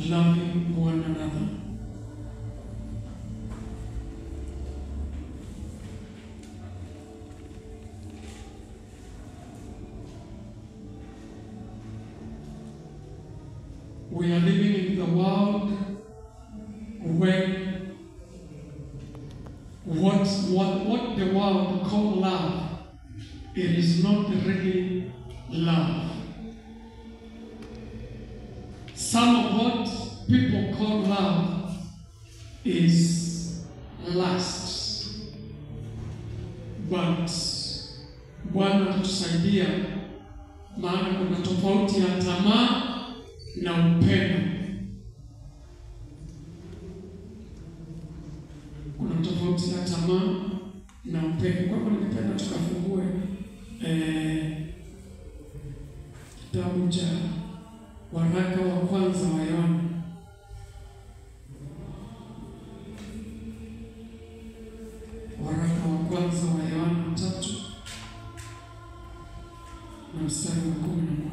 loving one another. We are living in the world when what the world call love, it is not really love. Some of what people call love is lust. But Bwana tusaidia, maana kuna tofauti ya tamaa na upendo. Kuna tofauti ya tamaa na upendo. Kwa hivyo ningependa tukafungue kitabu cha waraka wa kwanza wa Yohana. Waraka wa kwanza wa Yohana 3 na mstari wa 11.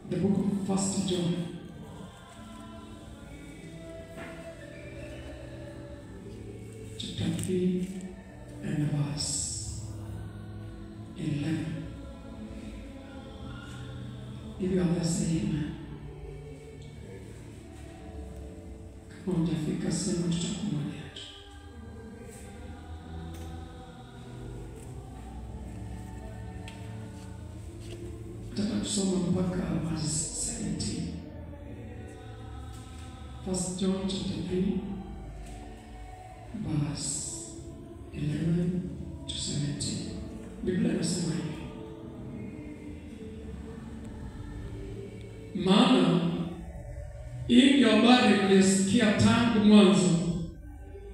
The book of 1 John. Chapter 3 and verse 11. If you are there, say amen. Kama hujafika, sema tutakumalizia. Tusoma mpaka verse 17. 1 John chapter 3 verse 11 to 17. Biblia inasema hivi: maana hii ndio habari mlisikia tangu mwanzo,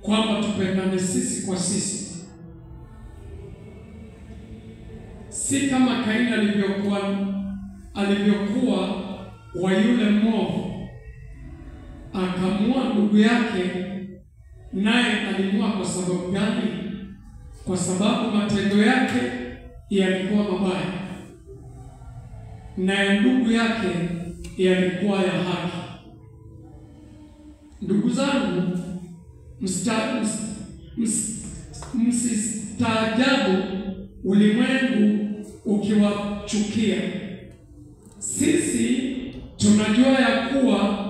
kwamba tupendane sisi kwa sisi, si kama Kaini alivyokuwa wa yule mwovu, akamua ndugu yake. Naye alimua kwa sababu gani? Kwa sababu matendo yake yalikuwa mabaya, naye ndugu yake yalikuwa ya haki. Ndugu zangu, msistaajabu ulimwengu ukiwachukia. Sisi tunajua ya kuwa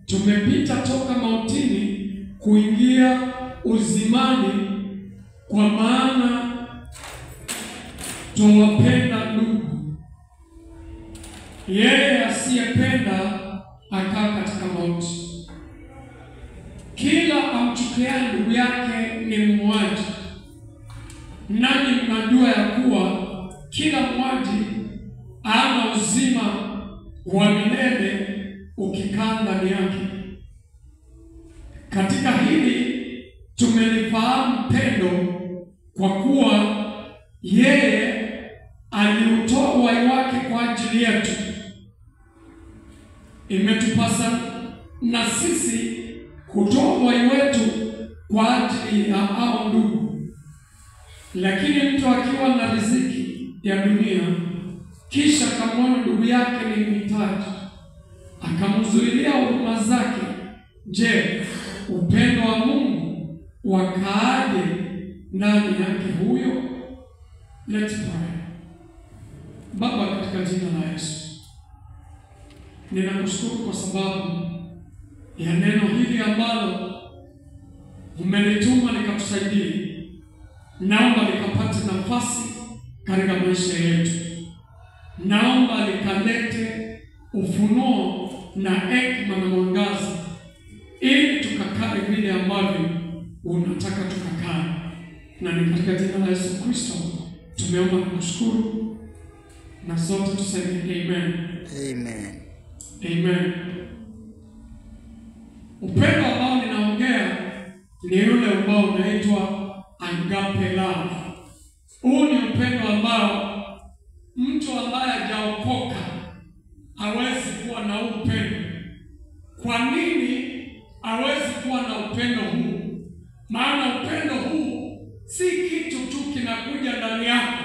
tumepita toka mautini kuingia uzimani, kwa maana tuwapenda ndugu. Yeye asiyependa akaa katika mauti. Kila amchukiaye ndugu yake ni muuaji, nanyi mnajua ya kuwa kila muuaji ana uzima wa milele ukikaa ndani yake. Katika hili tumelifahamu pendo, kwa kuwa yeye aliutoa uhai wake kwa ajili yetu. Imetupasa na sisi kutoa uhai wetu kwa ajili ya hao ndugu. Lakini mtu akiwa na riziki ya dunia, kisha akamwona ndugu yake ni mhitaji, akamzuilia huruma zake, je, upendo wa Mungu wakaaje ndani yake huyo? Let's pray. Baba, katika jina la Yesu, ninakushukuru kwa sababu ya neno hili ambalo umelituma likatusaidia. Naomba likapate nafasi katika maisha yetu. Naomba likalete ufunuo na hekima na mwangaza, ili tukakae vile ambavyo unataka tukakae. Na ni katika jina la Yesu Kristo tumeomba na kushukuru, na sote tuseme amen. Amen. Amen. Upendo ambao ninaongea ni yule ambao unaitwa agape love. Huu upendo ambao mtu ambaye hajaokoka hawezi kuwa na upendo. Kwa nini hawezi kuwa na upendo huu? Maana upendo huu si kitu tu kinakuja ndani yako,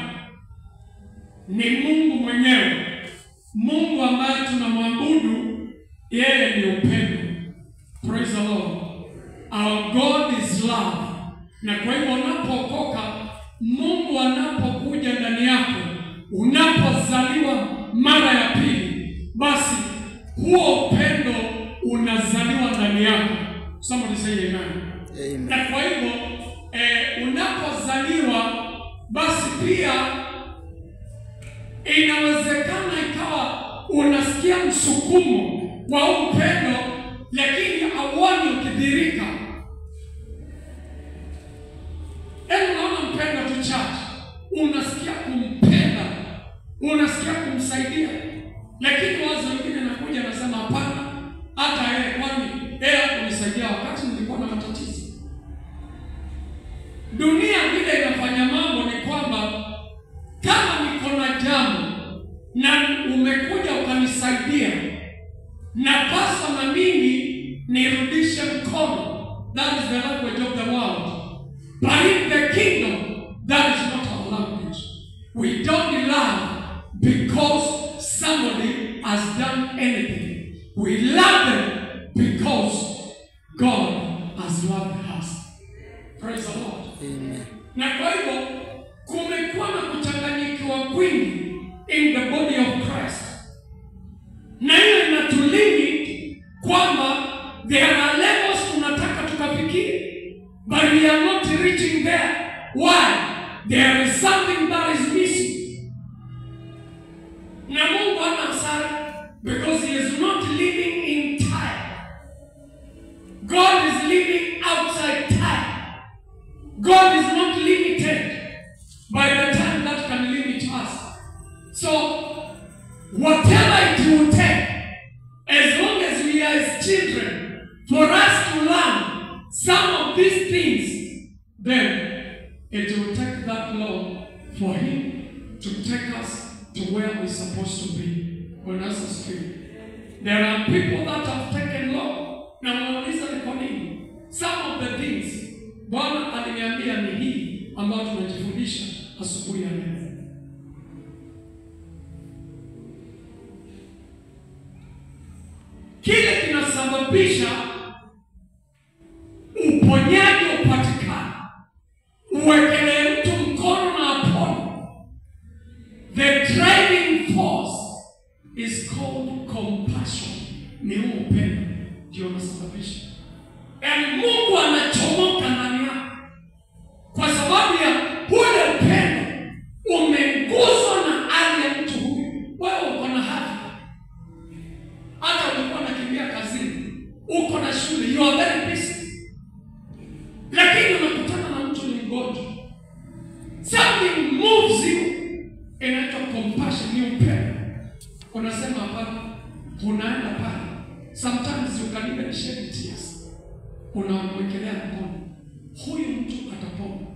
ni Mungu mwenyewe. Mungu ambaye tunamwabudu, yeye ni upendo. Praise the Lord. Our God is love. Na kwa hivyo unapookoka, Mungu anapokuja ndani yako, unapozaliwa mara ya pili, basi huo upendo unazaliwa ndani yako. Somebody say amen. Amen. Na kwa hivyo unapozaliwa, basi pia inawezekana ikawa unasikia msukumo wa upendo, lakini hauoni ukidhihirika. Unaona mpendo tu church, unasikia kumpenda, unasikia kumsaidia, lakini wazo wengine nakuja nasema hapana, hata yeye, kwani yeye hakunisaidia wakati nilikuwa na matatizo. Dunia vile inafanya mambo ni kwamba kama niko na jambo na umekuja ukanisaidia, napaswa na mimi nirudishe mkono. That is the language of the world. But in the kingdom, that is not our language. We don't love because somebody has done anything. We love them because God has loved us. Praise the Lord. Amen. Na kwa hivyo kumekuwa na kuchanganyikiwa kwingi in the body of Christ. Na hiyo inatulimit kwamba there are levels tunataka tukafikie, but we are not reaching there. Why? There is something that is missing. Na Mungu hana hasara, because he is not living in time. God is living outside time. God is not limited by the time that can limit us. So, whatever it will take, as long as we are his children, for us to learn some of these things, then it will take that long for him to take us to where we're supposed to be on us spirit. There are people that have taken long. Na wanauliza ni kwa nini? Some of the things Bwana aliniambia ni hii ambayo tunajifundisha asubuhi ya leo. Kile kinasababisha uponyaji upatikane, uwekelee mtu mkono na apone, the driving force is called compassion. Ni huo upendo ndio unasababisha. And Mungu anachomoka ndani yako kwa sababu ya ule upendo umeguswa na hali ya mtu huyu. Wewe uko na afya, hata ulikuwa unakimbia kazini, uko na shule, you are very busy, lakini unakutana na mtu ni mgonjwa. Something moves you, inaitwa compassion, ni upendo. Unasema hapana, unaenda pale. Sometimes you can even shed tears. Unamwekelea mkono, huyu mtu atapona.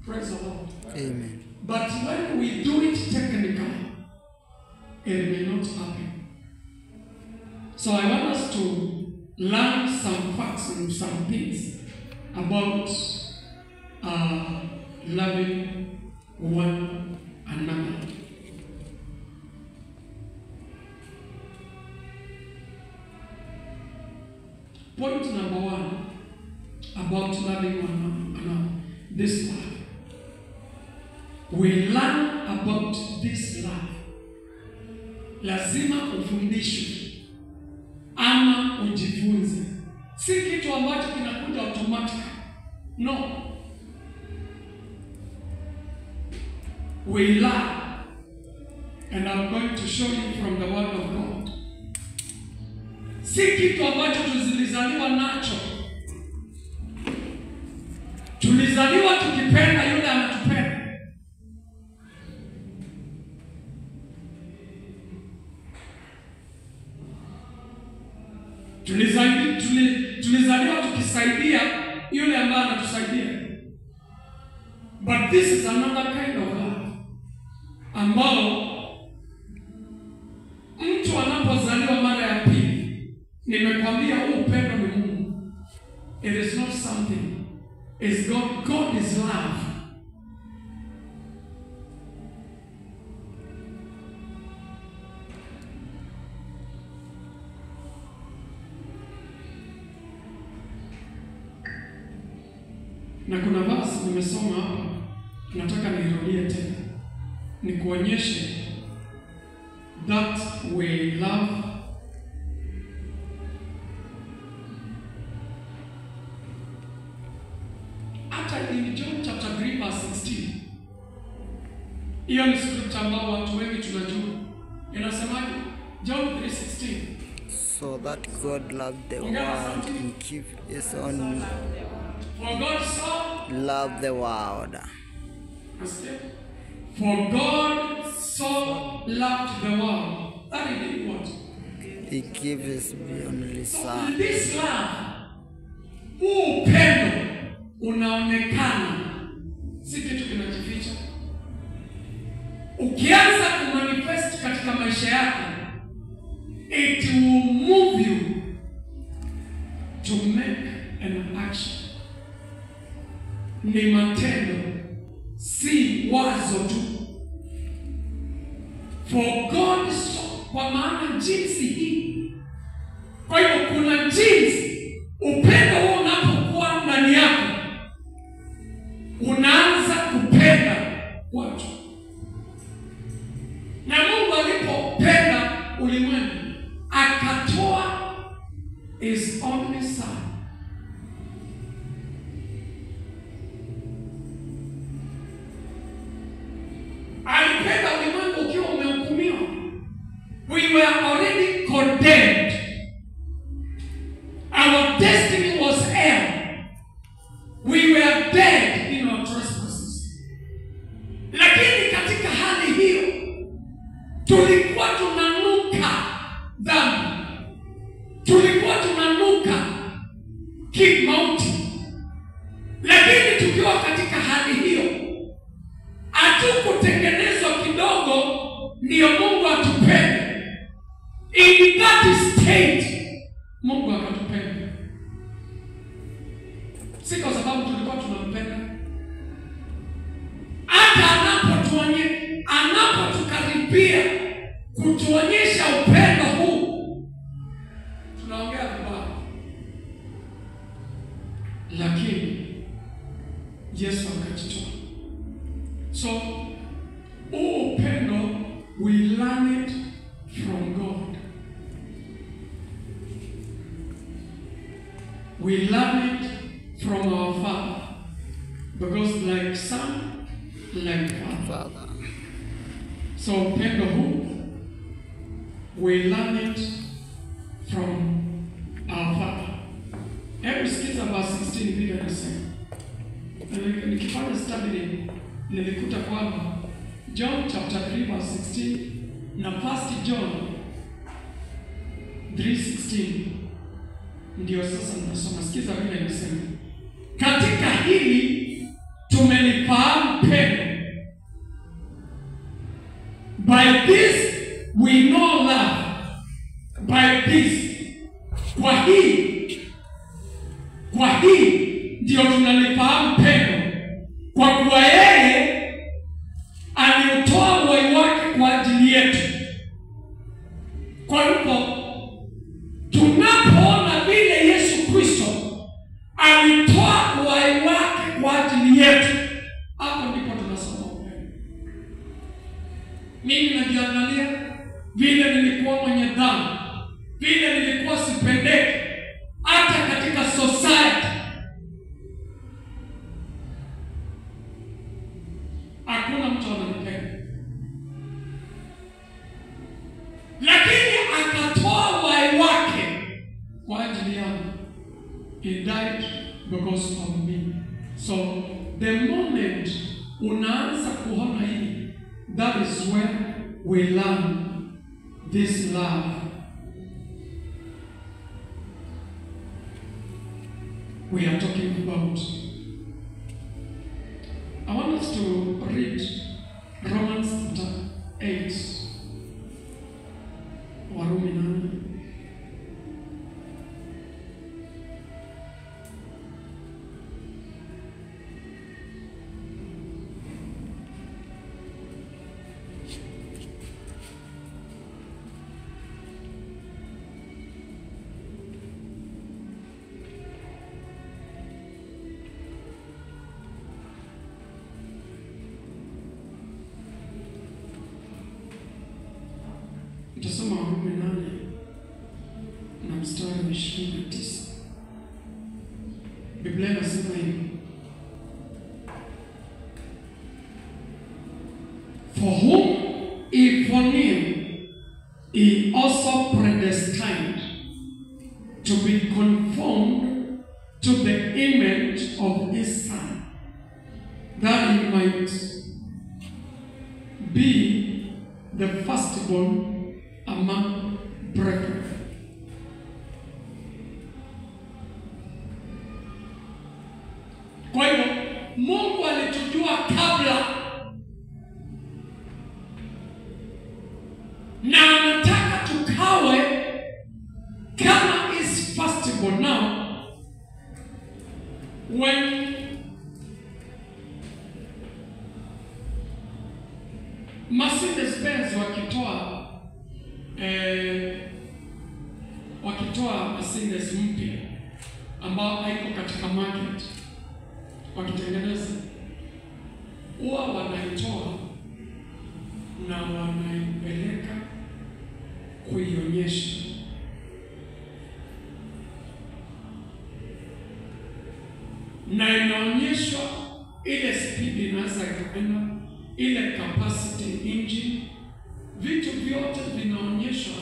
Praise the Lord. Amen. But when we do it technically, it may not happen. So I want us to learn some facts and some things about loving one another. Point number one about loving one another, this love. We learn about this love. Lazima ufundishwe ama ujifunze. Si kitu ambacho kinakuja automatic. No. We learn. And I'm going to show you from the word of God. Si kitu ambacho tulizaliwa nacho. Tulizaliwa tukipenda yule anatupenda. Tulizaliwa tukisaidia yule ambaye anatusaidia. But this is another kind of love. ambao mtu anapozaliwa mara ya pili, nimekwambia huu upendo ni Mungu. It is not something. It's God. God is love. Na kuna verse nimesoma hapa, nataka nirudie tena, nikuonyeshe that we love hata in John chapter 3 verse 16. Hiyo ni scripture ambayo watu wengi tunajua. Inasemaje? John 3:16. So that God loved the world and gave his own. For God so loved the world. For God so loved the world that he did what? He gave his only son. So this love, huu upendo unaonekana, si kitu kinajificha. Ukianza kumanifest katika maisha yako, it will move you to make an action. Ni matendo, si wazo tu. For God so, kwa maana jinsi hii. Kwa hiyo kuna jinsi upendo huo unapokuwa ndani yako, unaanza kupenda watu. Na Mungu alipopenda ulimwengu, akatoa his only son. Alipenda ulimwengu ukiwa umehukumiwa. We were already condemned. Our destiny was hell. We were dead in our trespasses. Lakini katika hali hiyo tulikuwa tunanuka dhambi. Tulikuwa tunanuka kimauti. Lakini tukiwa katika hali hiyo, hatukutengenezwa kidogo ndio Mungu atupende. In that state, Mungu akatupenda. Si kwa sababu tulikuwa tunampenda. Hata anapotukaribia kutuonyesha upendo huu, tunaongea vibaya. Lakini Yesu akajitoa. So, huu upendo, we learn it from God. We learn it from our Father. Because like son, like father. So upendo huu, we learn it from our Father. Hebu sikiza verse 16 vile anasema. Nikifanya study nilikuta kwamba John chapter 3 verse 16 na 1 John 3:16 ndio sasa ninasoma. Sikiza vile inasema. Katika hili tumelifahamu pendo. By this we know love. By this, kwa hii ndio tunalifahamu pendo, kwa kuwa yeye aliutoa uhai wake kwa ajili yetu. Kwa hivyo tunapoona vile Yesu Kristo alitoa uhai wake kwa ajili yetu, hapo ndipo tunasoma upendo. Mimi najiangalia vile nilikuwa mwenye dhambi, vile nilikuwa sipendeki hata katika society. Hakuna mtu ananipenda. Lakini akatoa uhai wake kwa ajili yangu. He died because of me. So the moment unaanza kuona hii, that is where we learn this love. We are talking about. I want us to read Romans chapter 29. Biblia inasema hivi: For whom he foreknew, he also predestined to be conformed to the image of his Son, that he might be the firstborn among brethren. Kwa hivyo Mungu alitujua kabla, na anataka tukawe kama his firstborn. Now, when Mercedes Benz wakitoa Mercedes mpya ambao haiko katika market, wakitengeneza huwa wanaitoa na wanaipeleka kuionyesha. Na inaonyeshwa ile speed inaweza ikaenda, ile capacity engine, vitu vyote vinaonyeshwa,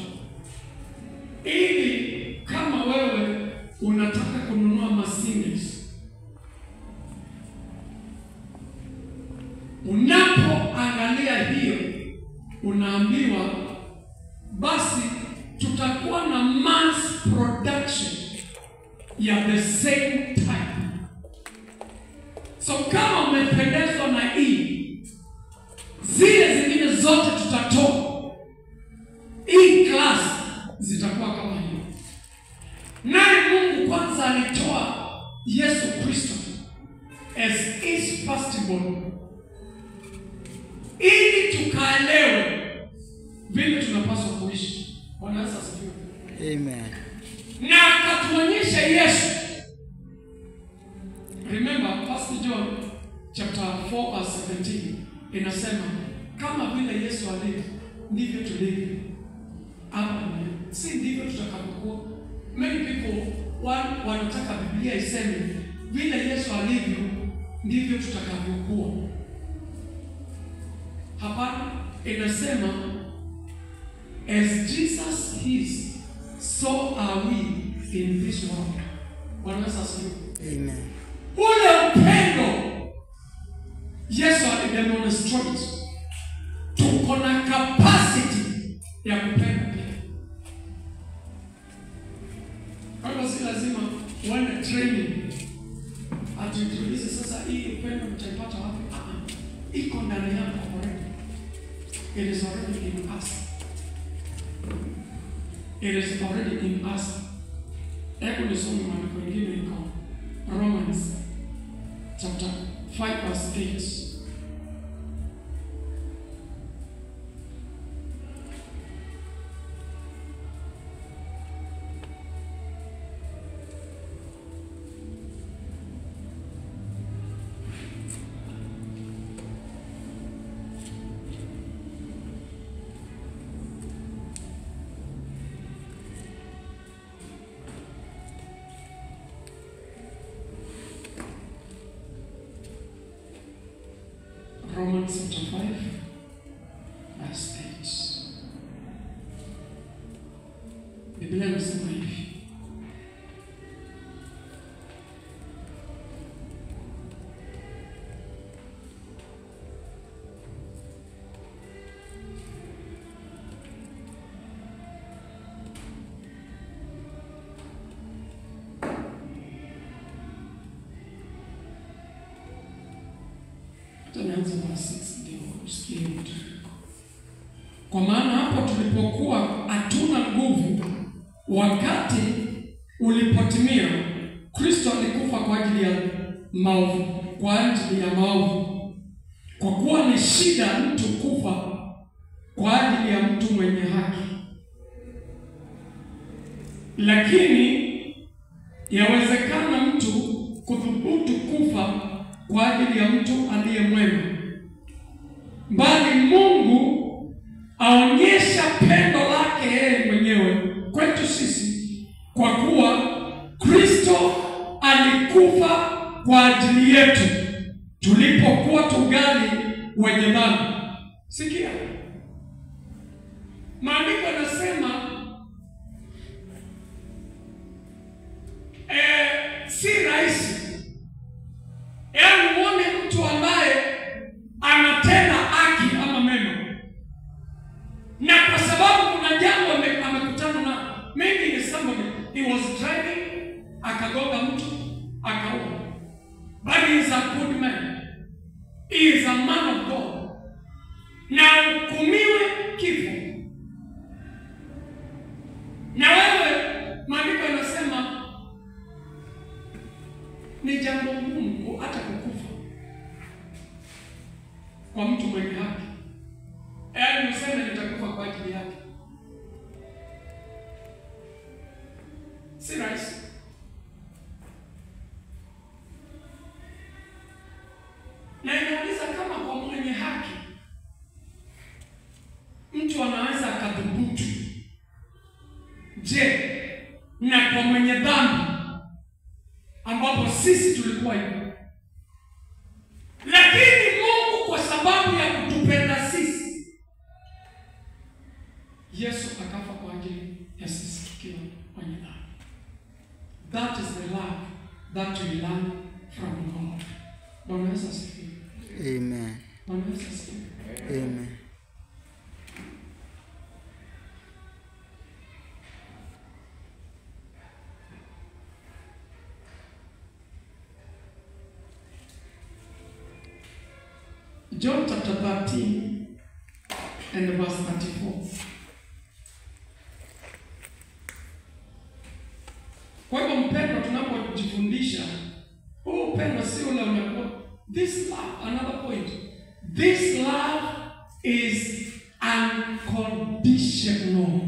ili kama wewe unataka kununua Mercedes, unapoangalia hiyo unaambiwa basi tutakuwa na mass production ya the same type. So kama umependezwa na hii, zile zingine zote tutatoa, hii class zitakuwa kama hiyo. Naye Mungu kwanza alitoa Yesu Kristo as his firstborn, ili tukaelewe vile tunapaswa kuishi. Bwana Yesu asifiwe. Amen. Na akatuonyesha Yesu. Remember 1 John chapter 4 verse 17 inasema kama vile Yesu alivyo ndivyo tulivyo hapa duniani, si ndivyo tutakavyokuwa. Many people wanataka Biblia iseme vile Yesu alivyo ndivyo tutakavyokuwa. Hapana, inasema as Jesus is, so are we in this world. Bwana Yesu asifiwe. Amen. Ule upendo Yesu alidemonstrate, tuko na capacity ya kupenda pia. Kwa hivyo si lazima uende training atuulize sasa hii upendo mtaipata wapi? Iko ndani yako already. It is already in us. It is already in us. Hebu nisome maandiko mengine, iko Romans chapter 5 verse 8. Romans chapter 5 verse 8. Biblia inasema hivi: Tunaanza verse 6 ndio usikie mtiririko. Kwa maana hapo tulipokuwa hatuna nguvu, wakati ulipotimia, Kristo alikufa kwa ajili ya maovu, kwa ajili ya maovu. Kwa kuwa ni shida mtu kufa kwa ajili ya mtu mwenye haki, lakini yawezekana mtu kuthubutu kufa kwa ajili ya mtu aliye mwema. Bali Mungu aonyesha pendo lake yeye mwenyewe kwetu sisi, kwa kuwa Kristo alikufa kwa ajili yetu tulipokuwa tungali wenye dhambi. Sikia, maandiko yanasema si rahisi yaani uone mtu ambaye anatenda haki ama mema, na kwa sababu kuna jambo amekutana na, maybe is somebody he was driving akagonga mtu akaua, but he is a good man, he is a man of God, na hukumiwe kifo. Na wewe, maandiko yanasema ni jambo gumu hata kukufa kwa mtu mwenye haki, yaani useme nitakufa kwa ajili yake, si rahisi. Na inauliza kama kwa mwenye haki mtu anaweza akathubutu, je, na kwa mwenye dhambi ambapo sisi tulikuwa hivyo? Lakini Mungu kwa sababu ya kutupenda sisi, Yesu akafa kwa ajili ya sisi tukiwa wenye dhambi. That is the love that we learn from God. Bwana Yesu asifiwe. Amen. Bwana Yesu asifiwe. Amen. John chapter 13 and verse 34. Kwa hivyo mpendo, tunapojifundisha huu upendo si ule unakuwa. This love, another point, this love is unconditional.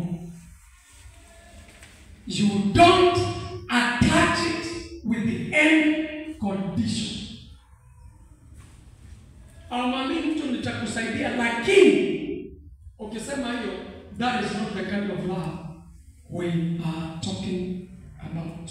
You don't attach it with any condition. Amwamini mtu nitakusaidia, lakini ukisema hiyo, that is not the kind of love we are talking about.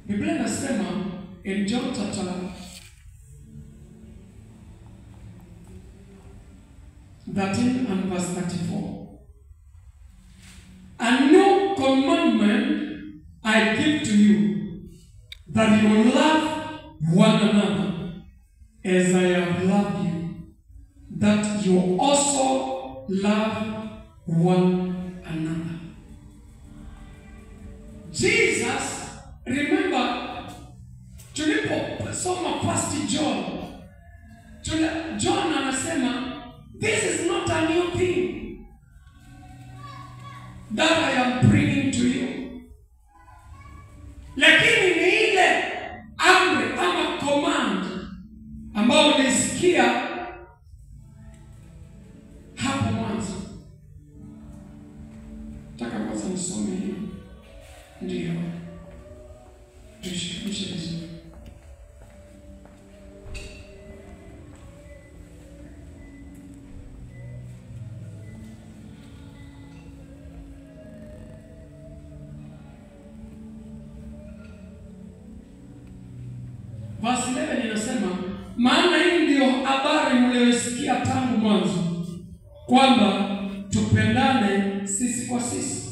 Biblia inasema in John chapter 13 and verse 34, a new commandment I give to you, that you love one another as I have loved you, that you also love one another. Jesus, remember, tuliposoma First John, John anasema this is not a new thing that I am bringing to you, lakini ni ile amri ama command ambayo ulisikia hapo mwanzo. Nataka kwanza nisome hiyo ndio tushikanishe vizuri. Verse 11 inasema, maana hii ndiyo habari mlioisikia tangu mwanzo, kwamba tupendane sisi kwa sisi.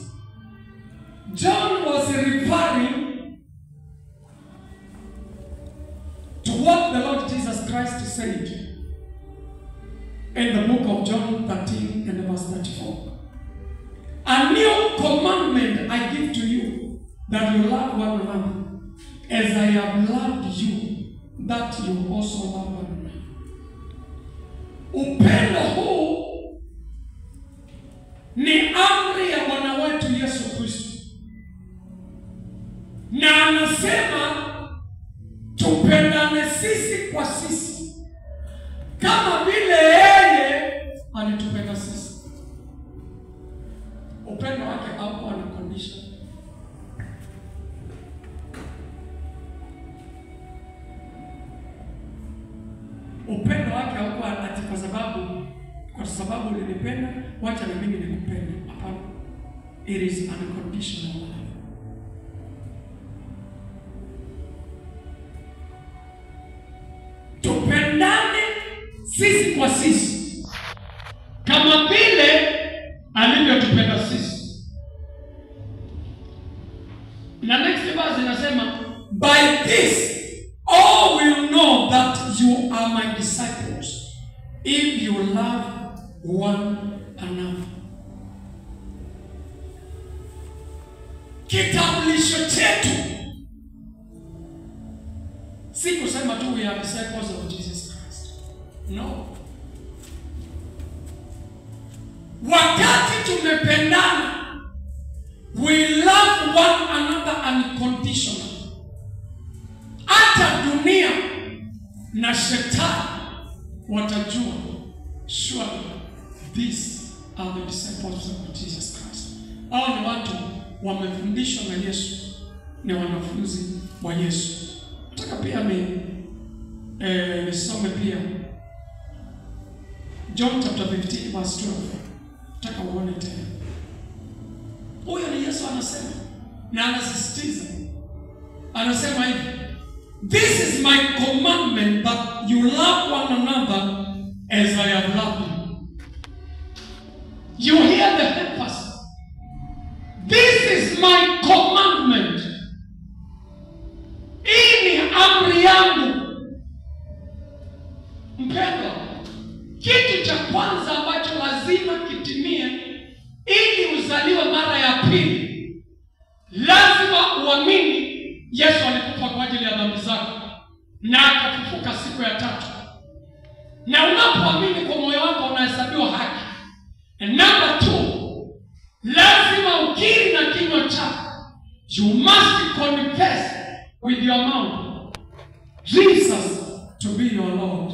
John was referring to what the Lord Jesus Christ said in the book of John 13 and verse 34. A new commandment I give to you, that you love one another, as I have loved you, that you also love one another. Upendo huu ni amri ya Bwana wetu Yesu Kristo, na anasema tupendane sisi kwa sisi kama vile yeye alitupenda sisi. Upendo wake haukuwa na condition. Upendo wake haukuwa ati kwa sababu ulinipenda, wacha na mimi nikupende. Hapana. It is unconditional love. Tupendane sisi kwa sisi kama vile alivyotupenda sisi. Na next verse inasema, by this all will know that you are my disciples if you love one another. Kitambulisho chetu si kusema tu we are disciples of Jesus Christ. No. Wakati tumependana, we love one another unconditionally. Hata dunia na shetani watajua, surely these are the disciples of Jesus Christ. Hao ni watu wamefundishwa na Yesu, ni wanafunzi wa Yesu. Nataka pia nisome pia John chapter 15 verse 12. Nataka uone tena. Huyo ni Yesu anasema na anasisitiza. Anasema hivi, this is my commandment that you love one another as I have loved you. You hear the emphasis. This is my commandment. Hii ni amri yangu. Mpendwa, kitu cha kwanza ambacho lazima kitimie ili uzaliwe mara ya pili, lazima uamini Yesu alikufa kwa ajili ya dhambi zako na akafufuka siku ya tatu. Na unapoamini kwa moyo wako unahesabiwa haki. And number 2, lazima ukiri na kinywa chako. You must confess with your mouth Jesus to be your Lord.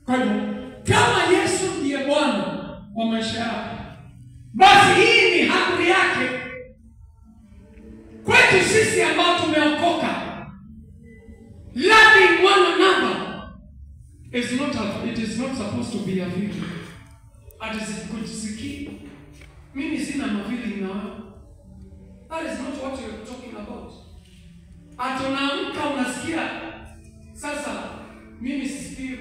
Kwa hivyo, kama Yesu ndiye Bwana wa maisha yako, basi hii ni amri yake kwetu sisi ambao tumeokoka. Loving one another is not it is not supposed to be a feeling. Ati sikujisikii mimi sina mafeeling na wewe. That is not what you're talking about. Ati unaamka unasikia sasa mimi sisikii,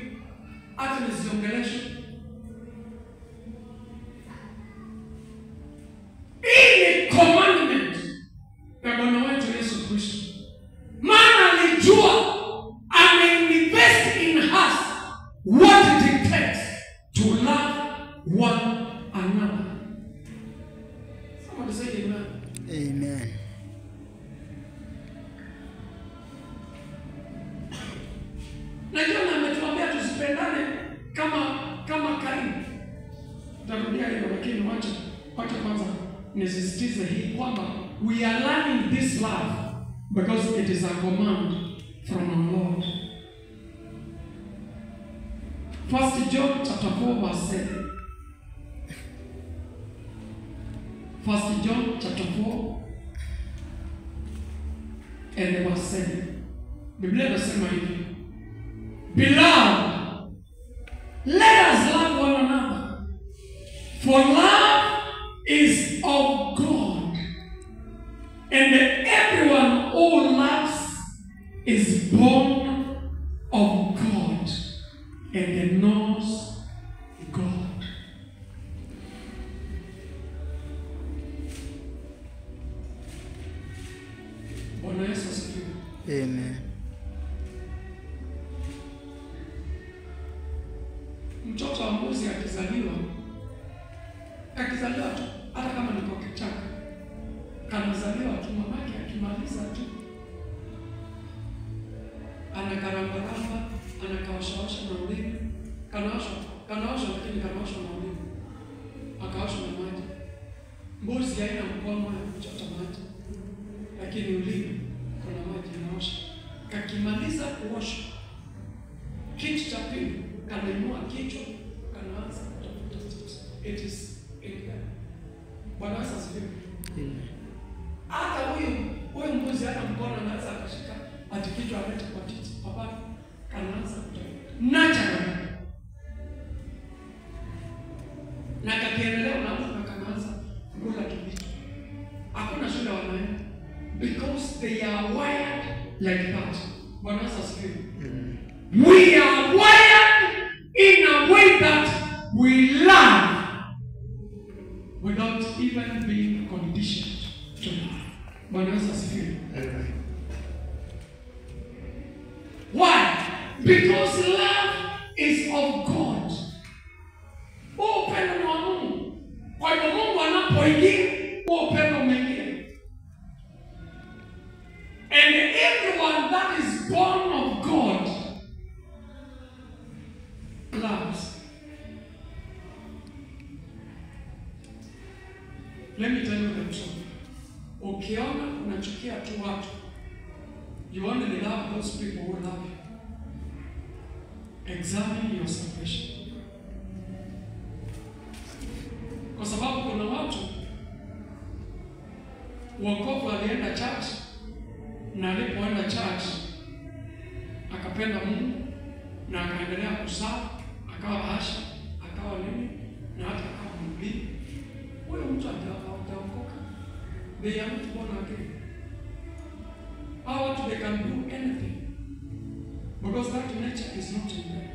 hata nisiongeleshe. Hii ni commandment ya Bwana wetu Yesu Kristo. Maana alijua ameinvest in us what it takes to love one another. Somebody say amen. Amen. Najua na ametuambia tusipendane kama Kaini. Nitarudia hiyo, lakini wacha kwanza nisisitize hii kwamba we are learning this love because it is a command from our Lord. 1 John chapter 4 verse 7. 1 John chapter 4 and verse 7. Biblia inasema hivi, Beloved, let us love one another, for love is of God, and everyone who loves is born of God and knows God. Bwana Yesu asifiwe. Amen. Mtoto wa mbuzi akizaliwa tu, hata kama ni kwa kichaka, kanazaliwa tu, mamake akimaliza tu anakarambaramba, anakaoshaosha na ulimi, kanaosha lakini kanaosha na ulimi, akaosha na maji. Mbuzi haina mkono ya kuchota maji, lakini ulimi kuna maji inaosha. Kakimaliza kuosha, kitu cha pili kanainua kichwa, kanaanza kutafuta titi. It is in them. Bwana Yesu asifiwe. Hata huyu mbuzi hata mkono anaweza akashika ati kichwa alete kwa titi. Hapana, kanaanza kutembea. Natural. Na kakiendelea unaanza na kanaanza kula kivitu. Hakuna shule wanaenda. Because they are wired like that. Bwana Yesu asifiwe. We are wired in a way that we love without even being conditioned to love. Bwana Yesu asifiwe. Why? Because love is of God. Huo upendo ni wa Mungu. Kwa hivyo Mungu anapoingia, huo upendo umeingia. And everyone that is born of God loves. Let me tell you the truth. Ukiona unachukia tu watu, you only love those people who love you. Examine your salvation. Kwa sababu kuna watu wokovu alienda church, na alipoenda church akapenda Mungu na akaendelea kusali, akawa asha, akawa nini, na hata akawa mhubiri. Huyo mtu hajaokoka. They are not born again. How they can do anything because that nature is not in them.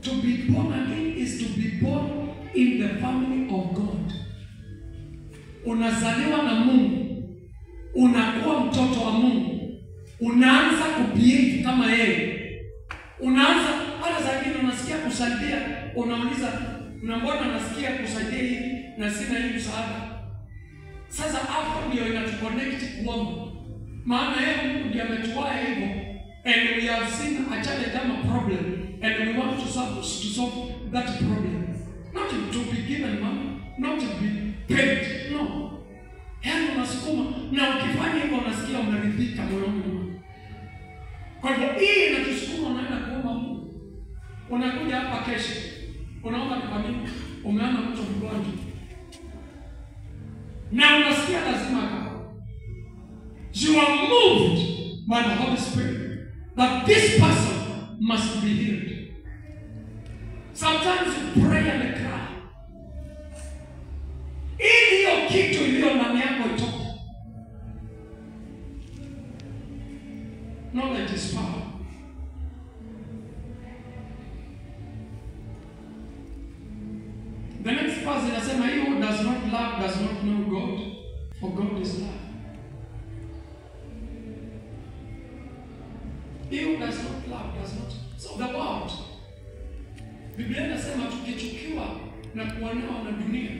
To be born again is to be born in the family of God. Unazaliwa na Mungu, unakuwa mtoto wa Mungu, unaanza kubehave kama yeye. Unaanza hata saa nyingine unasikia kusaidia, unauliza na mbona nasikia kusaidia hivi na sina hii msaada? Sasa hapo ndio inatuconnect kuomba. Maana yeye Mungu ndiye ametuwaya hivyo. And we have seen a challenge kama problem and we want to solve that problem. Not to be given money, not to be paid. No. Yaani unasukuma na ukifanya hivyo unasikia umeridhika moyoni mwako. Kwa hivyo hii inatusukuma unaenda kuomba Mungu. Unakuja hapa kesho, unaomba kwa nini? Umeona mtu mgonjwa. Na unasikia lazima akapone. You are moved by the Holy Spirit that this person must be healed. Sometimes you pray and cry. Ili hiyo kitu iliyo ndani yako itoke. Knowledge is power. The next verse inasema, he who does not love does not know God, for God is love. He who does not love does not. So the world. Biblia inasema tukichukiwa na kuonewa na dunia,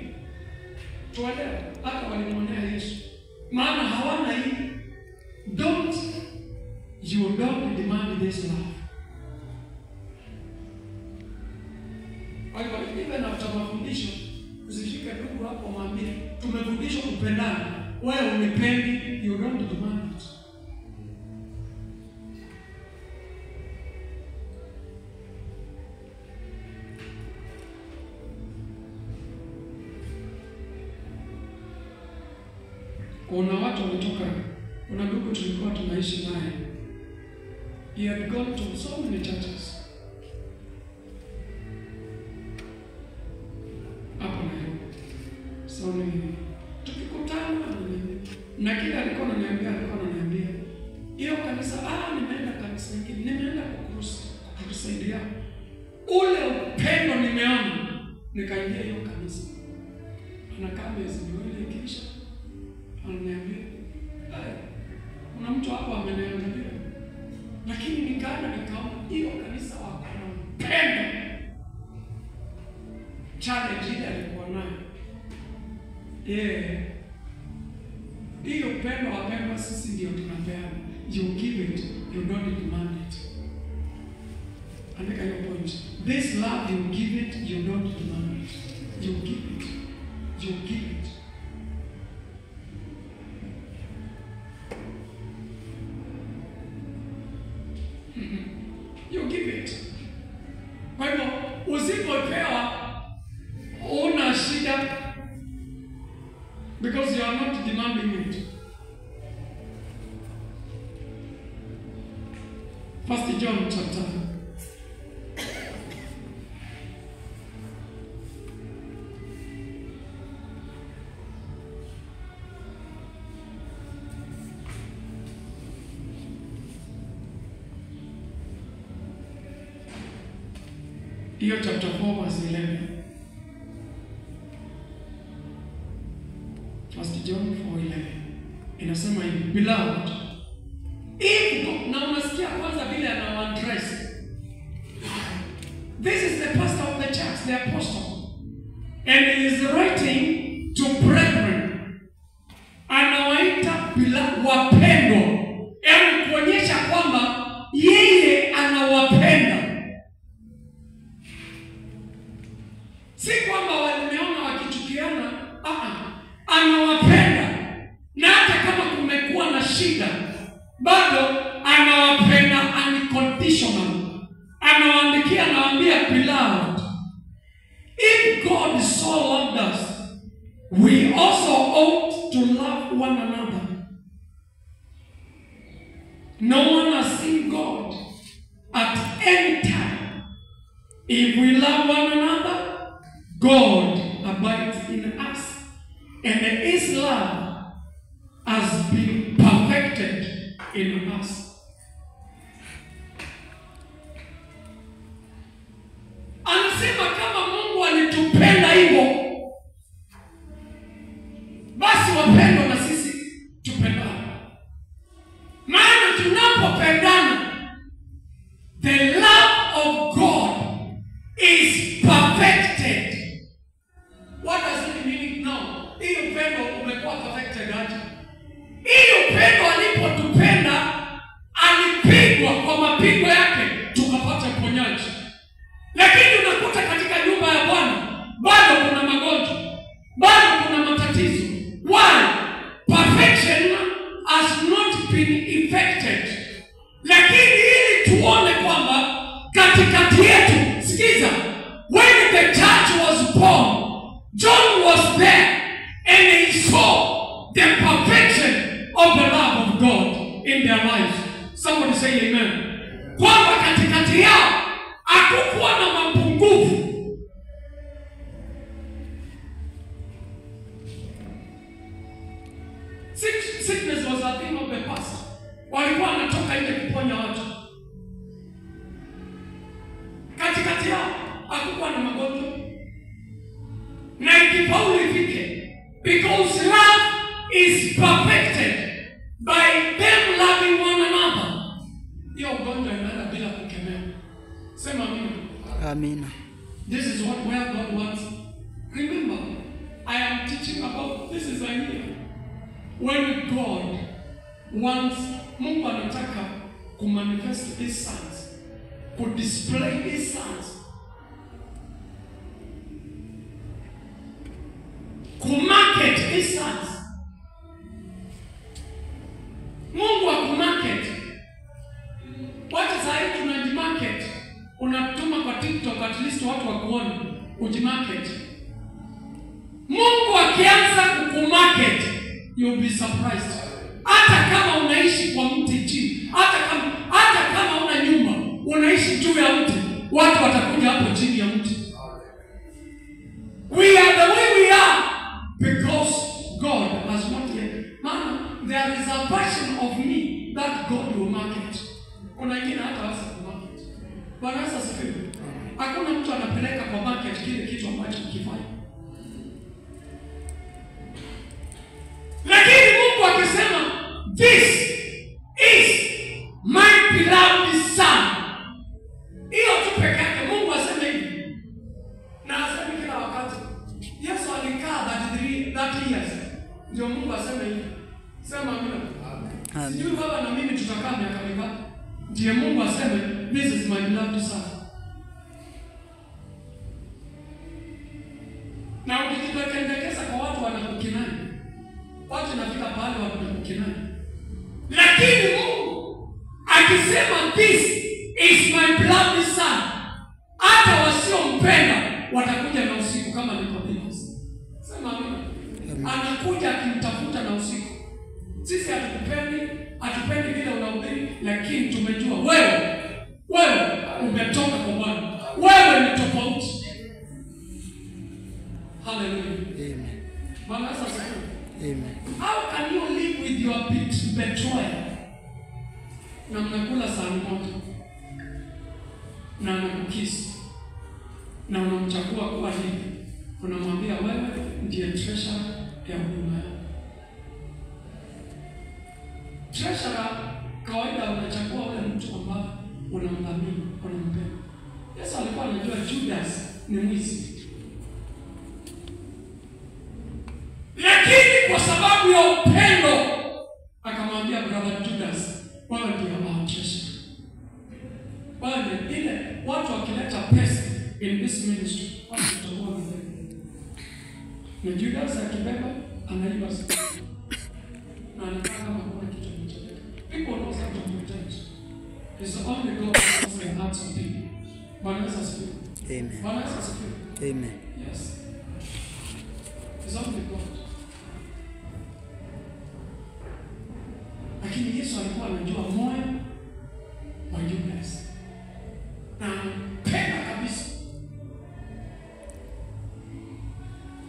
tuelewe hata walimwonea Yesu, maana hawana hii. Don't you don't demand this love. Kwa hivyo even after mafundisho, usishike ndugu hapo mwambie tumefundishwa kupendana, wewe unipendi, you don't demand it. Kuna watu wametoka, kuna ndugu tulikuwa tunaishi naye. He had gone to so many churches. Hapo Nairobi. So ni tukikutana na kila alikuwa ananiambia hiyo kanisa, nimeenda kanisa nyingine, nimeenda kukusaidia. Ule upendo nimeona, nikaingia hiyo kanisa. Anakaa miezi miwili kisha ananiambia, kuna mtu hapo ameniangalia. Lakini nikaenda nikaona hiyo kanisa wako na upendo. Challenge ile alikuwa nayo. Hiyo upendo wapendwa, sisi ndio tunapeana. You give it, you don't demand it. Andika hiyo point. This love you give it, you don't demand it. You give it. You give it. You give it. Kwa hivyo usipopewa una shida, because you are not demanding it. 1 John chapter 4 verse 11. 1 John 4:11 inasema hivi, beloved, if God, na unasikia kwanza vile anawaadress. This is the pastor of the church, the apostle, and he is writing to brethren. Anawaita wapendwa, yaani kuonyesha kwamba yeye anawapenda. Si kwamba walimeona wakichukiana, anawapenda. Na hata kama kumekuwa na shida, bado anawapenda unconditional. Anawaandikia, anawaambia, beloved, if God so loved us, we also ought to love one another. No one has seen God at any time. If we love one another, God abides in us, and His love has been perfected in us. Anasema kama Mungu alitupenda hivyo, basi wapendwa na sisi tupendane. Maana tunapopendana, the love of God is perfected. What does it mean now? Hii upendo umekuwa perfected aje? Hii upendo alipotupenda, alipigwa kwa mapigo yake tukapata uponyaji. Lakini unakuta katika nyumba ya Bwana bado kuna magonjwa, bado kuna matatizo. Why? Perfection has not been effected. Lakini ili tuone kwamba katikati yetu, sikiza, when the church was born, John was there and he saw the perfection of the love of God in their lives. Somebody say amen. Kwamba katikati yao hakukuwa na mapungufu. Sickness was a thing of the past. Walikuwa wanatoka nje kuponya watu. Katikati yao hakukuwa na magonjwa. Na ikifaulu ifike, because love is perfected by them loving one another. Hiyo ugonjwa inaenda bila kukemea. Sema amina. Amina. This is what where God wants. Remember, I am teaching about this is a year when God wants, Mungu anataka kumanifest his sons, kudisplay his sons, kumarket his sons. Mungu akumarket. Wacha saa hii tunajimarket. Unatuma kwa TikTok at least watu wakuone, ujimarket. Mungu akianza kukumarket, you'll be surprised. Hata kama unaishi kwa mti chini, hata kama una nyumba, unaishi juu ya mti, watu watakuja hapo chini ya mti. We are the way we are because God has not yet. Man, there is a version of me that God will market. Kuna wengine hata hawezi kumarket. Bwana Yesu asifiwe. Hakuna mtu anapeleka kwa market kile kitu ambacho kifai. Lakini Mungu akisema, this is my beloved son. Hiyo tu peke yake Mungu aseme hivi. Na aseme kila wakati. Yesu alikaa 30 years. Ndio Mungu aseme hivi. Sema amina. Amen. Sijui baba na mimi tutakaa miaka mingapi. Ndiye Mungu aseme, this is my beloved son. Na ukijipendekeza kwa watu wanakukinani. Watu nafika pale wanakukinani. Lakini Mungu akisema this is my beloved son, hata kwa Bwana. Wewe ni tofauti. Hallelujah. Amen. Bwana Yesu asifiwe. Amen. How can you live with your betrayer? Na mnakula sahani moja, na anakukisi, na unamchagua kuwa hivi, unamwambia wewe ndiye treasurer ya huduma yako. Treasurer kawaida unachagua ule mtu ambaye unamdhamini, unampenda. Yesu alikuwa anajua Judas ni mwizi, lakini kwa sababu ya upendo akamwambia brother Judas, wewe ndiye our treasurer. Wewe ile watu wakileta pesa in this ministry, watu watakuwa wanabeba. Na Judas akibeba anaiba na anakaa kama kuna kitu kinachoteka. People know how to pretend. It's only God who knows the hearts of people. Bwana Yesu asifiwe. Amen. Bwana Yesu asifiwe. Amen. Yes. It's only God. Lakini Yesu alikuwa anajua moyo wa Judas na anampenda kabisa.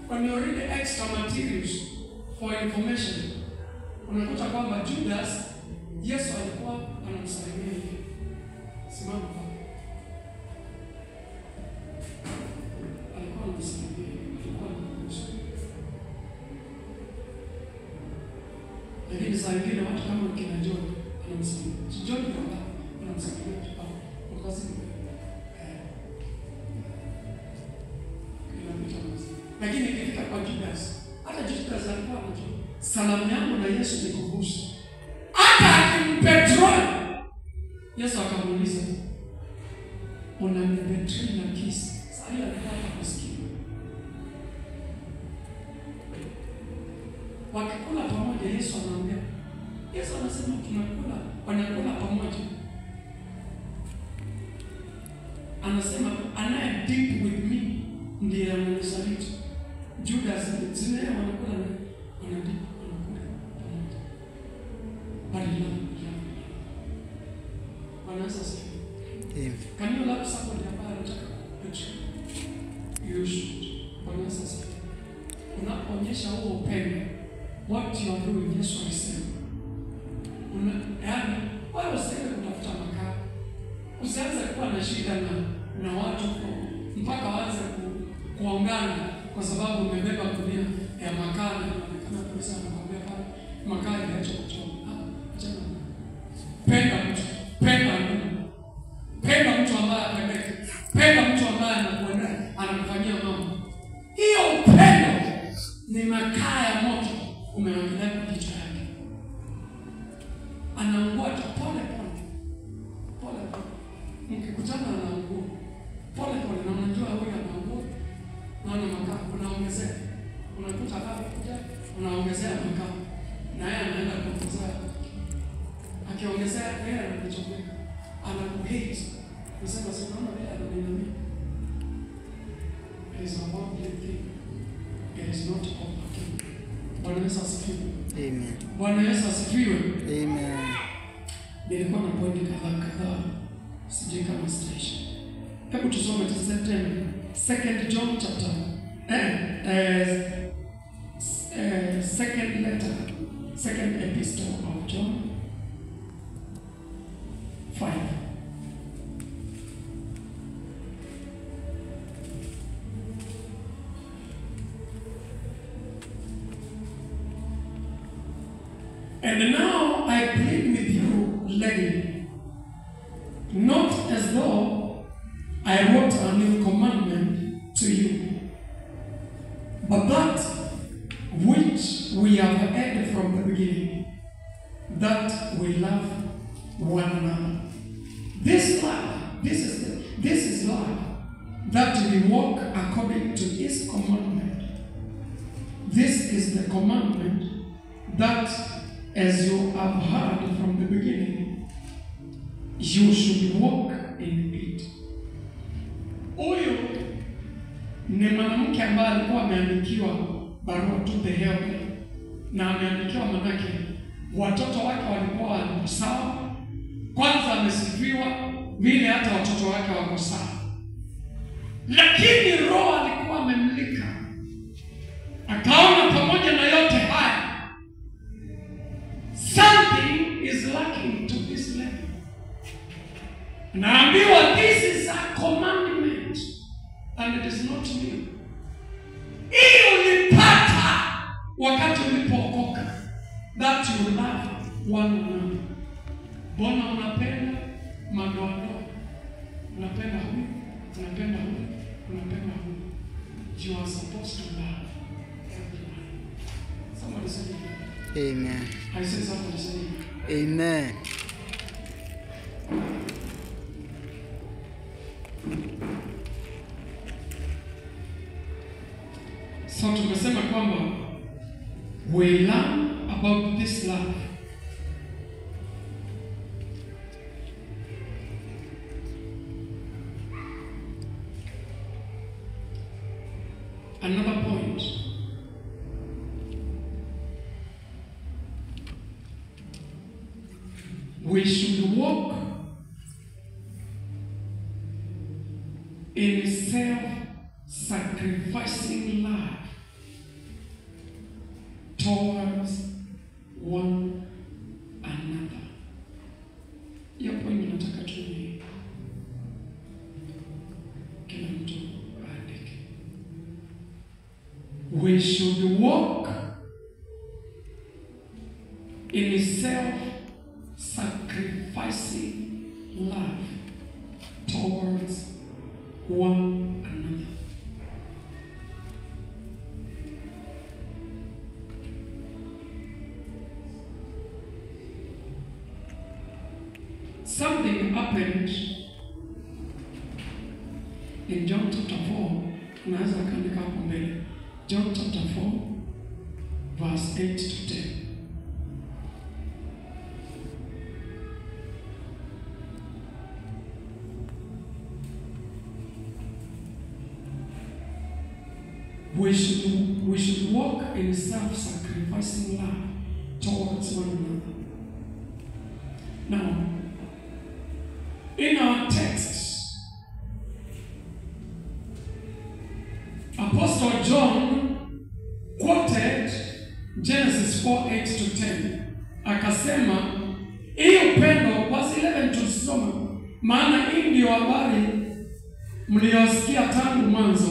When you read extra materials for information, unakuta kwamba Judas, Yesu alikuwa anamsalimia hivi. Simama pale. Alikuwa anamsalimia hivi, alikuwa anambusu. Lakini saa ingine watu kama kina John anamsalimia. John ni baba, anamsalimia tu pale. Because inapita mazi. Lakini ikifika kwa Judas, hata Judas alikuwa anajua salamu yangu na Yesu ni kubusu. Hata akimbetray, Yesu akamuuliza, unanibetray na kiss? Sasa hiyo alikuwa hakusikia. Wakikula pamoja, Yesu anaambia, Yesu anasema tunakula, wanakula pamoja. Anasema anaye deep with me ndiye ananisaliti. Judas zile wanakula na wanadip, wanakula pamoja. But love, love, love. Bwana Yesu asifiwe. Amen. Can you love somebody ambaye anataka kukubetray? You should. Bwana Yesu asifiwe. Unapoonyesha huo upendo, what you are doing, Yesu alisema. Yaani, wewe usiende kutafuta makaa. Usianze kuwa na shida na watu mpaka waanze kuongana kwa sababu umebeba gunia ya makaa na inaonekana kabisa anakuambia pale makaa iliacha kuchoma. Achana. Penda mtu, penda ndugu. Penda mtu ambaye apendeke. Penda mtu ambaye anakuendea, anakufanyia mambo. Hiyo upendo ni makaa ya moto umewekelea kwa kichwa yake. Anaungua tu pole pole. Pole pole. Mkikutana anaungua. Pole pole, na unajua huyu anaungua. Naona makaa unaongezea. Unakuta hapo kuja, unaongezea makaa. Na yeye anaenda kuongezea. Akiongezea yeye anachomeka. Anakuhate. Unasema si unaona vile ananiinamia. It is a worldly thing. It is not of the king. Bwana Yesu asifiwe. Amen. Bwana Yesu asifiwe. Amen. Nilikuwa na pointi kadhaa kadhaa, sijui kama sitaisha. Hebu tusome tena 2 John chapter second letter, second epistle of John 5. And now I plead with you, lady, not as though I wrote a new commandment to you, but that which we have heard from the beginning, that we love one another. This love, this is love, that we walk according to his commandment. This is the commandment that, as you have heard from the beginning, you should walk in it. Huyu ni mwanamke ambaye alikuwa ameandikiwa barua to the helper, na ameandikiwa manake watoto wake walikuwa sawa. Kwanza amesifiwa vile hata watoto wake wako sawa. Lakini Roho alikuwa amemlika, akaona pamoja na yote haya something is lacking to this level. Naambiwa this is a commandment and it is not new. Hii ulipata wakati ulipookoka, that you love one another. Mbona unapenda madoadoa? Unapenda huyu, unapenda huyu, unapenda huyu. You are supposed to love everyone. Somebody say amen. Amen. I say somebody say amen. Amen. So tumesema kwamba we learn about this love Another point. We should walk in self-sacrificing love towards one another. Hiyo point nataka tu ni kila mtu aandike. We should walk in self-sacrificing love towards one another. Something happened in John chapter 4. Unaweza kaandika hapo mbele. John chapter 4 verse 8 to 10. We should walk in self-sacrificing love towards one another. Now, in our text, Apostle John quoted Genesis 4:8 to 10. Akasema, hii upendo, verse 11 tusoma, maana hii ndio habari mliyosikia tangu mwanzo,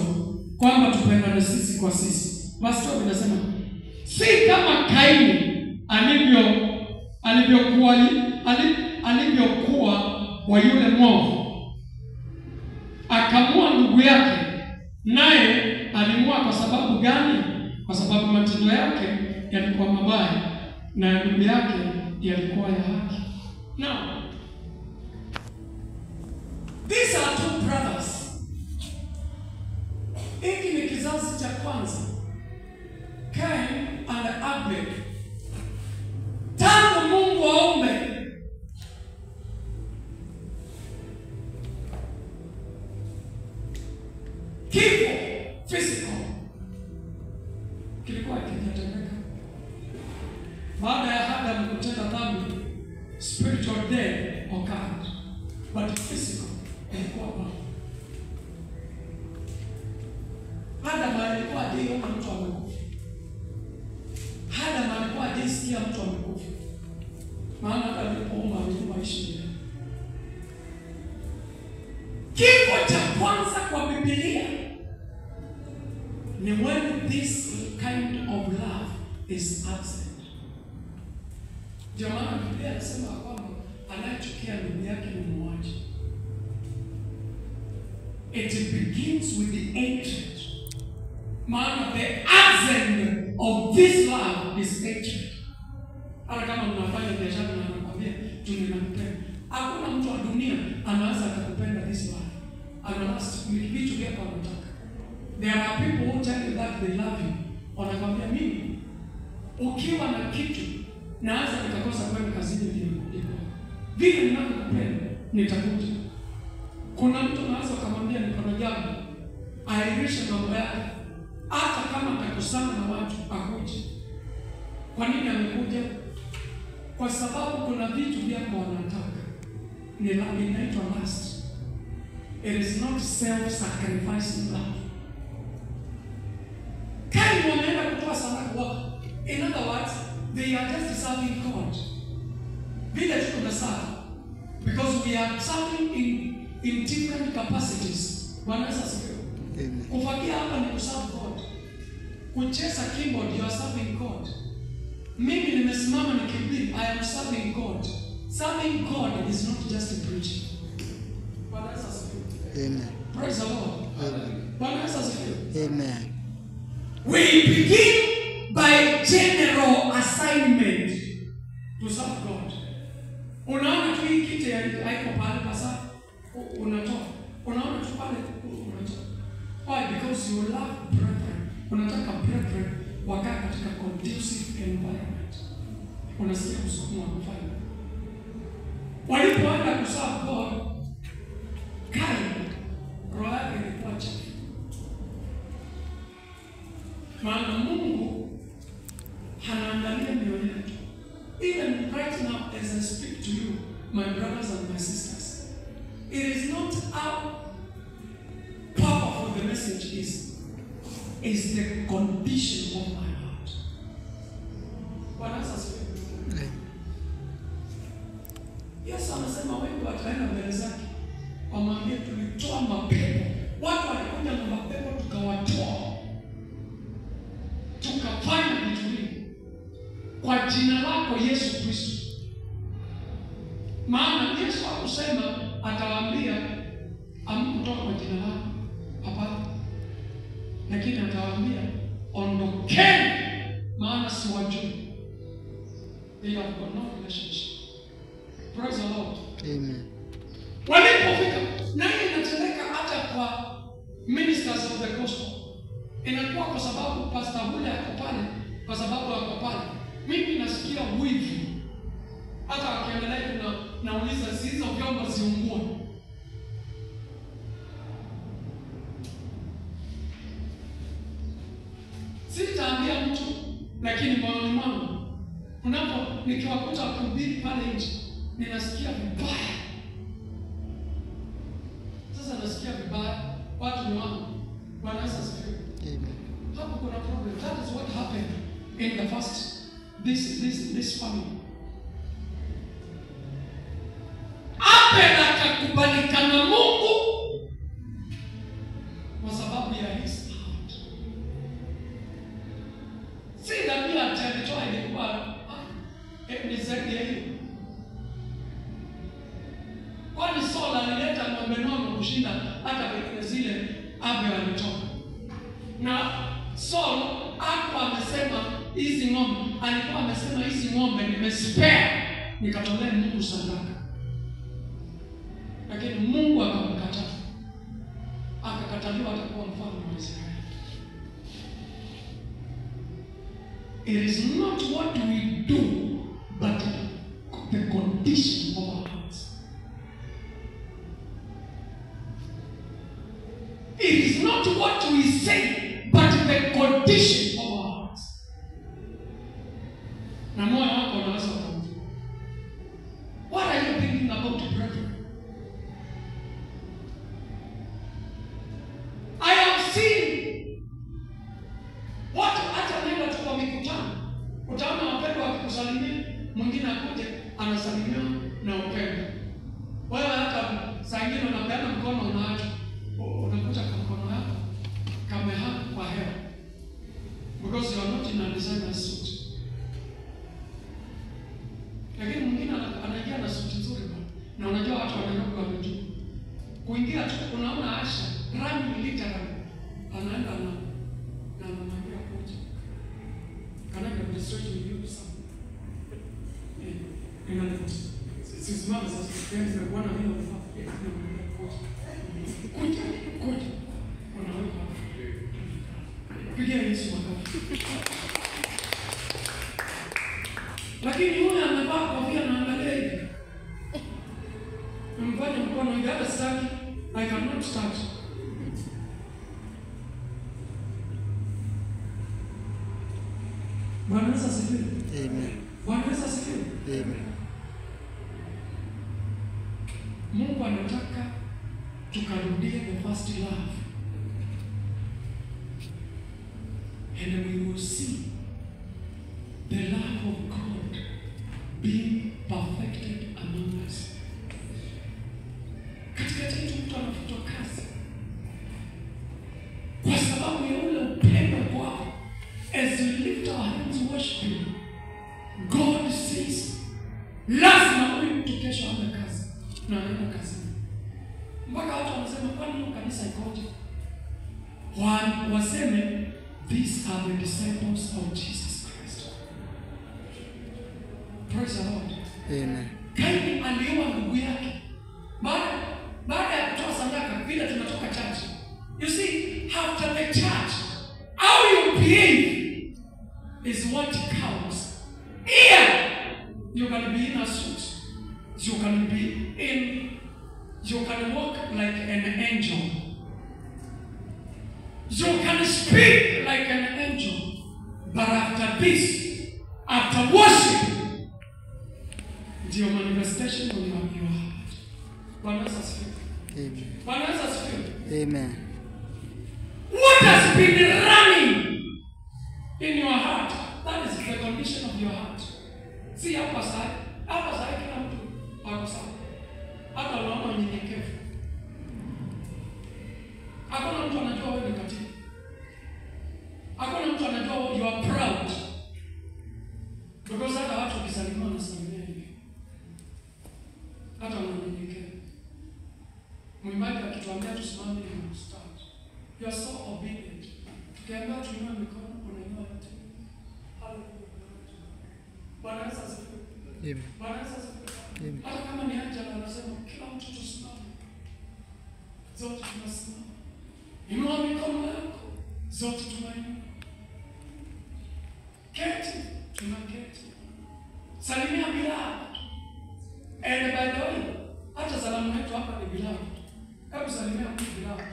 kwamba tupendane sisi kwa sisi. Verse 12 inasema, si kama Kaini alivyokuwa wa yule mwovu, akamua ndugu yake. Naye alimua kwa sababu gani? Kwa sababu matendo yake yalikuwa mabaya na ndugu yake yalikuwa ya haki. Now, these are two brothers. Hiki ni kizazi cha kwanza, Cain and Abel. Tangu Mungu aumbe, kifo physical kilikuwa kijatendeka. Baada ya Adam kutenda dhambi, spiritual death occurred, but physical ilikuwa bado. Adam alikuwa hajaiona mtu amekufa. Adam alikuwa hajaisikia mtu amekufa. Maana hata alipoomba alikuwa aishi. Kifo cha kwanza kwa Biblia ni when this kind of love is absent. Ndio maana Biblia inasema kwamba anayechukia ndugu yake ni muuaji. It begins with the hatred. Maana the absence of this love is hatred. Hata kama mnafanya biashara na anakuambia tunakupenda, hakuna mtu wa dunia anaweza akakupenda this love. Analast ni vitu vyako anataka. There are people who tell you that they love you. Wanakuambia mimi ukiwa na kitu naanza nikakosa kwenda kazini ndio niko. Vile ninavyokupenda nitakuja. Kuna mtu anaweza akamwambia niko na jambo, airishe mambo yake, hata kama atakosana na watu akuje. Kwa nini amekuja? Kwa sababu kuna vitu vyako wanataka. Ni inaitwa lust. It is not self-sacrificing love. Kain wameenda kutoa sadaka. In other words, they are just serving God. Vile tu tunaserve. Because we are serving in different capacities. Bwana Yesu asifiwe. Amen. Kufagia hapa ni kuserve God. Kucheza keyboard, you are serving God. Mimi nimesimama nikihubiri, I am serving God. Serving God is not just preaching. Bwana Yesu asifiwe. Amen. Praise the Lord. Amen. Bwana Yesu asifiwe. Amen. We begin by general assignment to serve God. Unaona tu hii kiti haiko pale pasa, unatoa. Unaona tu pale unatoa. Why? Because you love brethren. Unataka brethren wakaa katika conducive environment. Unasikia msukumo wa kufanya. Walipoenda kuserve God, Kain roho yake ilikuwa chafu. Maana Mungu anaangalia mioyo yetu. Even right now as I speak to you, my brothers and my sisters, it is not how powerful the message is, is the condition of my heart. Bwana Yesu asifiwe. Yesu anasema wengi wataenda mbele zake wamwambie tulitoa mapepo. Watu walikuja na mapepo tukawatoa. Tukafanya vitu vingi kwa jina lako Yesu Kristo. Maana Yesu hakusema atawaambia hamkutoka kwa jina lako. Hapana. Lakini atawaambia ondokeni, maana siwajui. They have got no relationship. Praise the Lord. Amen. Walipofika, na hii inatendeka hata kwa ministers of the gospel. Inakuwa kwa sababu pastor yule ako pale, kwa sababu ako pale. Mimi nasikia wivu. Hata wakiendelea na nauliza hizo vyombo ziungue. Sitaambia mtu, lakini moyoni mwangu unapo nikiwakuta kuhubiri pale nje, ninasikia vibaya. Sasa nasikia vibaya, watu ni wangu. Bwana Yesu asifiwe. Amen. Hapo kuna problem. That is what happened in the first this family. Abel akakubalika na Mungu kwa sababu ya his heart. Si dhabihu alitoa ilikuwa ni zaidi ya hiyo. Kwani Saul alileta ng'ombe nono kushinda hata pengine zile Abel alitoa. Na Saul hakuwa amesema hizi ng'ombe, alikuwa amesema hizi ng'ombe nimespare nikatolee Mungu sadaka. Lakini Mungu akamkataa. Akakataliwa atakuwa mfalme wa Israeli. It is not what we do, but the condition of our hearts. It is not what we say, but the condition of our hearts. Na moyo wako unaweza kuujua. What are you thinking about, brethren? I have seen watu hata nenda tu kwa mikutano, utaona wapendwa wakikusalimia, mwingine akuje anasalimia na upendo. Wewe hata saa ingine unapeana mkono unaacha, unakuta kwa mkono yako kameha kwa hewa, because you are not in a designer suit. Lakini mwingine anaingia na suti nzuri bwana, na unajua watu wa Nairobi wamejua kuingia tu, unaona Asha running literally anaenda na anamwambia kuja, can I demonstrate with you something? Sisimama sasa, nimekuona mimi nafaa kuja kuja, unaweka pigia Yesu makofi. Lakini yule amevaa kofia na angalia hivi, mfanye mkono hivi, hata sitaki, I cannot start. Bwana Yesu asifiwe. Amen. Bwana Yesu asifiwe. Amen. Mungu anataka tukarudie the first love. And we will see the love of God being perfected among us. Katikati yetu mtu anafutwa kazi kwa sababu ya ule upendo kwao. As we lift our hands worshiping, God says, lazima huyu mtu kesho awe kazi na anaenda kazini. Mpaka watu wanasema kwani hiyo kanisa ikoje? Waseme, these are the disciples of Jesus Christ. Praise the Lord. Amen. Kaini aliua ndugu yake baada ya kutoa sadaka, vile tunatoka church. You see, after the church, how you behave is what counts. Here, you can be in a suit. You can be in, you can walk like an angel. You can speak like an angel. But after this, after worship, the manifestation of your heart. Bwana Yesu asifiwe. Amen. Bwana Yesu asifiwe. Amen. What has been running in your heart? That is the condition of your heart. See, hapa sai kila mtu ako sawa. Hata unaona unyenyekevu. Hakuna mtu anajua wewe ni katili. Hakuna mtu anajua you are proud. Because hata watu ukisalimia wanasalimia hivi. Hata unanyenyekea. Mwimbaji akituambia tusimame, you start. You are so obedient. Tukiambia tuinue mikono, unainua yote. Hallelujah. Bwana Yesu asifiwe. Amen. Bwana Yesu asifiwe. Amen. Hata kama ni Angela anasema kila mtu tusimame. Zote tunasimama. Inua mikono yako. Zote tunainua. Keti, tunaketi. Salimia beloved. And by the way, hata salamu yetu hapa ni beloved. Hebu salimia mtu beloved.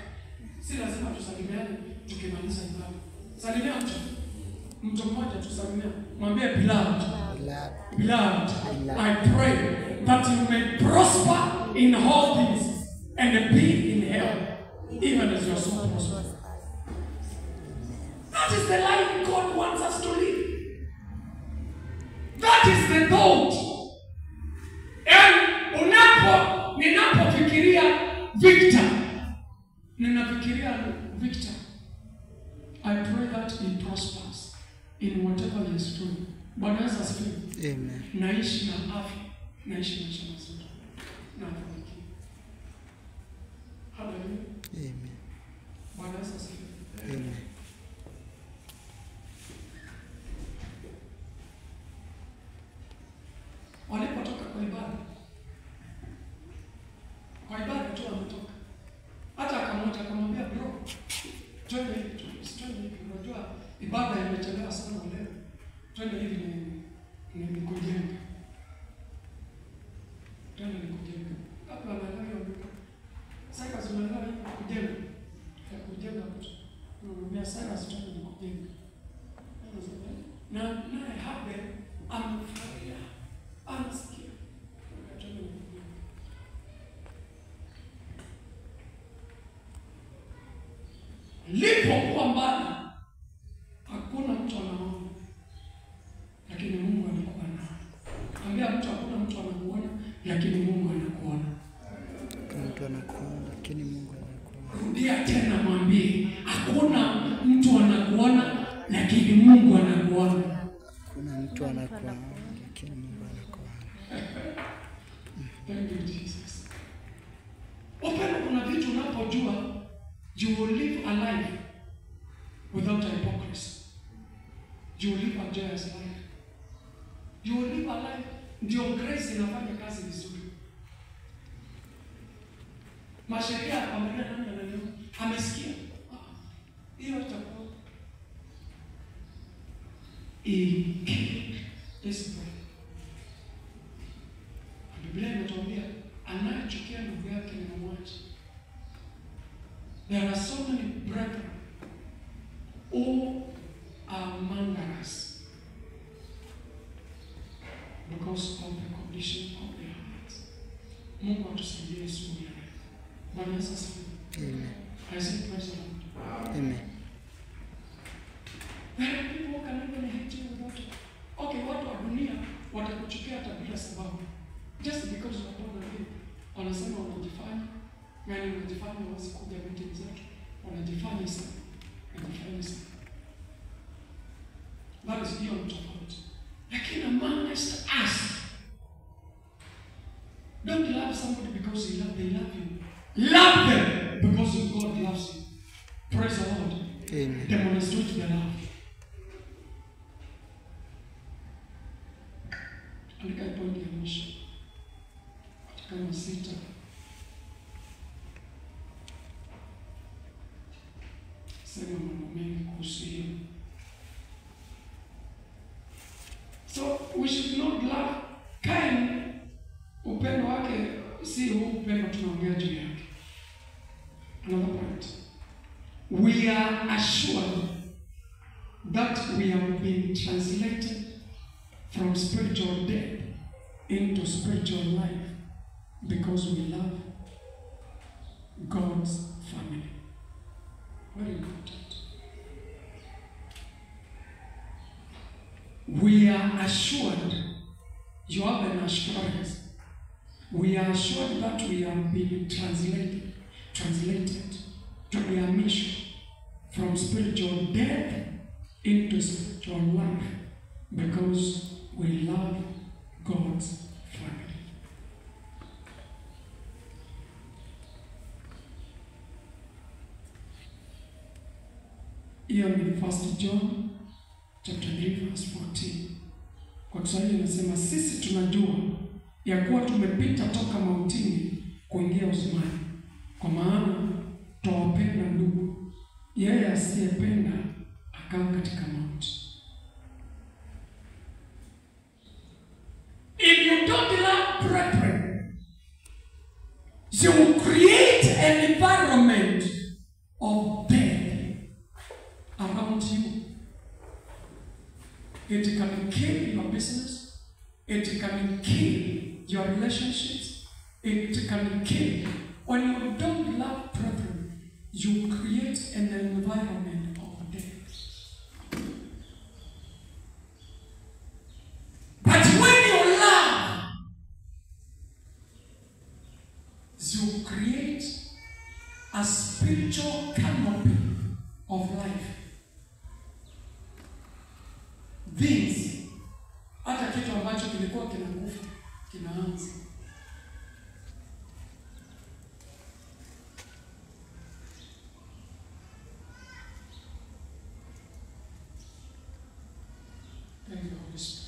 Si lazima tusalimiane tukimaliza ibada. Salimia mtu. Mtu mmoja tusalimia. Mwambie beloved. Beloved, I pray that you may prosper in all things and be in health, even as your soul prospers. That is the life God wants us to live. That is the thought. And ninapofikiria Victor, ninafikiria Victor. I pray that he prospers in whatever he is doing. Bwana Yesu asifiwe. Amen. Naishi na afya, naishi maisha mazuri na afanikiwe. Hallelujah. Amen. Bwana Yesu asifiwe. Amen. Walipotoka kwa ibada tu wametoka. Hata akamoja akamwambia bro, twende hivi, twende hivi, unajua ibada imechelewa sana leo. Twende hivi ni nikujenga. Twende nikujenga. Kabla anaelewa hiyo ndio. Sasa unaelewa hiyo kujenga. Ya kujenga mtu. Unamwambia sasa twende nikujenga. Na naye Habel amefurahia. Anasikia. Twende nikujenga. Lipokuwa mbali, hakuna mtu anaona, lakini Mungu alikuwa naye. Ambia mtu hakuna mtu anakuona, lakini Mungu anakuona. Hakuna mtu anakuona, lakini Mungu anakuona. Rudia tena mwambie, hakuna mtu anakuona, lakini Mungu anakuona. Hakuna mtu anakuona, lakini Mungu anakuona. Thank you Jesus. Wapendwa, kuna vitu unapojua, you will live a life without hypocrisy. You will live a joyous life. You will live a life. Ndio grace inafanya kazi vizuri. Masheria akamwambia nani ananiona? Amesikia. Hiyo itakuwa. He killed his brother. Biblia inatuambia anayechukia ndugu yake ni muuaji. There are so many brethren who are murderers because of the condition of their hearts. Mungu atusaidie asubuhi ya leo. Bwana Yesu asifiwe. Amen. I say praise the Lord. Amen. There are people who can even hate you without. Okay, watu wa dunia watakuchukia hata bila sababu. Just because you are born again. Wanasema unajifanya, yaani unajifanya huwezi kuja meeting zetu. Wanajifanya sana. Wanajifanya sana. That is hiyo ni tofauti. Lakini amongst us, don't love somebody because they love you. Love them because God loves you. Praise the Lord. Amen. Demonstrate the love. Andika pointi ya mwisho katika 6. Sema mambo mengi kuhusu hiyo. So we should not love Cain. Upendo wake si huu upendo tunaongea juu yake. Another point. We are assured that we have been translated from spiritual death into spiritual life because we love God's family. Very important. We are assured, you have an assurance. We are assured that we have been translated, tumehamishwa from spiritual death into spiritual life because we love God's family. Hiyo ni 1 John chapter 3 verse 14. Kwa Kiswahili inasema sisi tunajua ya kuwa tumepita toka mautini kuingia uzimani, kwa maana twawapenda ndugu. Yeye asiyependa akaa katika mauti. If you don't love brethren, you will create an environment of death around you. It can kill your business. It can kill your relationships. It can kill. When you don't love brethren, you create an environment of death. But when you love, you create a spiritual canopy of life. Things, hata kitu ambacho kilikuwa kinakufa kinaanza. Thank you, Holy Spirit.